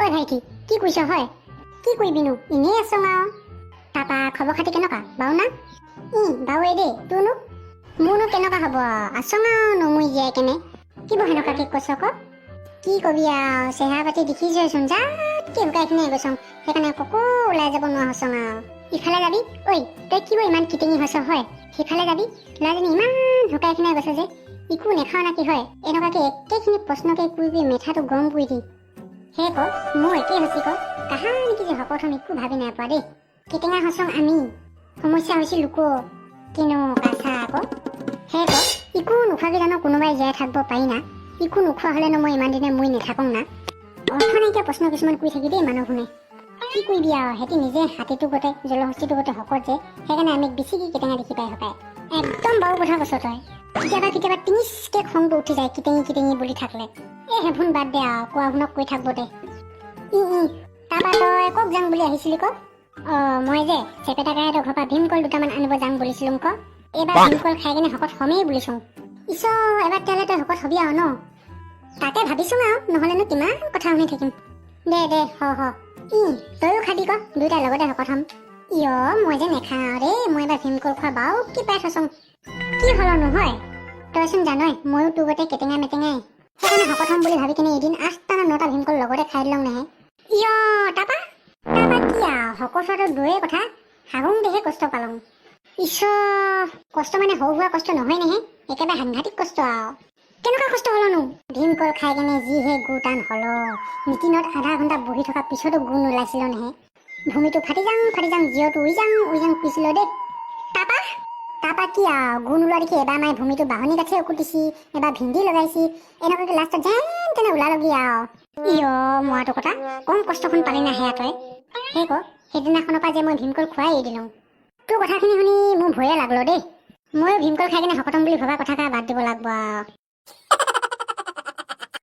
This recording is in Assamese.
ঐ ভাইটি, কি কৈছ হয়? কি কৰিবিনো, এনেই আছো আৰু। তাৰপা খবৰ খাতি কেনেকুৱা বাও না? ই বাও দেই, তোৰনো মোৰনো কেনেকুৱা হ'ব, আছো আৰু নমৰি জীয়াই কেনে। কিব সেনেকুৱাকে কৈছ ক? কি কবি আৰু, চেহেৰা পাতি দেখিছচোন, যাতকে শুকাই খিনাই গৈছং। সেইকাৰণে ককো ওলাই যাব নোৱাৰা হৈছং আৰু। ইফালে যাবি, ঐ তই কিয় ইমান কিটেঙি হৈছ হয়? সিফালে যাবি, ল'ৰাজনী ইমান শুকাই খিনাই গৈছে যে, একো নেখাও না কি হয়? এনেকুৱাকে একেখিনি প্ৰশ্নকে কুৰি কুৰি মেথাটো গৰম কৰি দি। সেই ক, মোৰ একেই হৈছে ক। কাহা নেকি যে শকত হ'ম, একো ভাবি নাই পোৱা দেই। কেটেঙা হৈছং আমি, সমস্যা হৈছে লোক। কিনো কাচা আকৌ। সেই ক, একো নোখোৱাকে জানো কোনোবাই জীয়াই থাকিব পাৰি না? একো নোখোৱা হ'লেনো মই ইমান দিনে মই নাথাকোঁ না। অৰ্থ নাইকিয়া প্ৰশ্ন কিছুমান কৰি থাকি দেই মানুহখনে। কি কৰিবি আৰু, সিহঁতি নিজে হাতীটো গতে জলহস্তীটো গতে শকত যে, সেইকাৰণে আমি বেছিকে কেটেঙা দেখি পাই সপায়। একদম বাৰু কথা কৈছ তই। কেতিয়াবা কেতিয়াবা টিঙিচকে খংটো উঠি যায় কিটেঙি কিটেঙি বুলি থাকিলে। এই সেইভোন বাদ দে আৰু, কোৱা শুনক কৈ থাকব দে। ই ই তাৰপা তই ক'ত যাম বুলি আহিছিলি ক? অ, মই যে চেপেটা গায়তৰ ঘৰৰ পৰা ভীমকল দুটামান আনিব যাম বুলিছিলো ক। এইবাৰ ভীমকল খাই কেনে শকত হমেই বুলিছোং। ইছ, এবাৰ তেতিয়াহ'লে তই শকত হবি আৰু ন? তাকে ভাবিছো আৰু, নহ'লেনো কিমান কথা শুনি থাকিম। দে দে, হ হ। ই তয়ো খাবি ক, দুয়োটাই লগতে শকত হ'ম। ইয়, মই যে নেখাওঁ দেই। মই এবাৰ ভীমকল খোৱা বাৰু কি পাই থৈছোং। কি হ'ল নহয়, তইচোন জানই ময়ো তোৰ গতে কেটেঙা মেটেঙাই। সেইকাৰণে শকত হ'ম বুলি ভাবি কিনে এদিন আঠটা নে নটা ভীমকল লগতে খাই দিলং নাহে। ইয়, তাৰপা তাৰপা কি আৰু, শকত হোৱাটো দূৰৰে কথা, হাগুং দেহে কষ্ট পালং। ইছ, কষ্ট মানে সৰু সুৰা কষ্ট নহয় নেহে, একেবাৰে সাংঘাতিক কষ্ট আৰু। কেনেকুৱা কষ্ট হ'লনো? ভীমকল খাই কেনে যিহে গু টান হল, মিটিঙত আধা ঘণ্টা বহি থকা পিছতো গু নোলাইছিল নেহে। ভূমিটো ফাটি যাং ফাটি যাং, জিঅটো উই যাং উই যাং পিছিল দেই। তাৰপা তাৰপা কি আৰু, গু নোলোৱা দেখি এবাৰ মায়ে ভূমিটো বাহনি কাঠে উকুটিছি, এবাৰ ভিন্দি লগাইছি, এনেকুৱাকে লাষ্টত যেন তেনে ওলালগি আৰু। ইয়, মৰাটো কথা কম কষ্টখন পালি না সেয়া তই? সেই ক, সেইদিনাখনৰ পৰা যে মই ভীমকল খোৱাই এৰি দিলোঁ। তোৰ কথাখিনি শুনি মোৰ ভয়ে লাগলো দেই। ময়ো ভীমকল খাই কিনে শকত হ'ম বুলি ভবা কথা বাদ দিব লাগিব আৰু।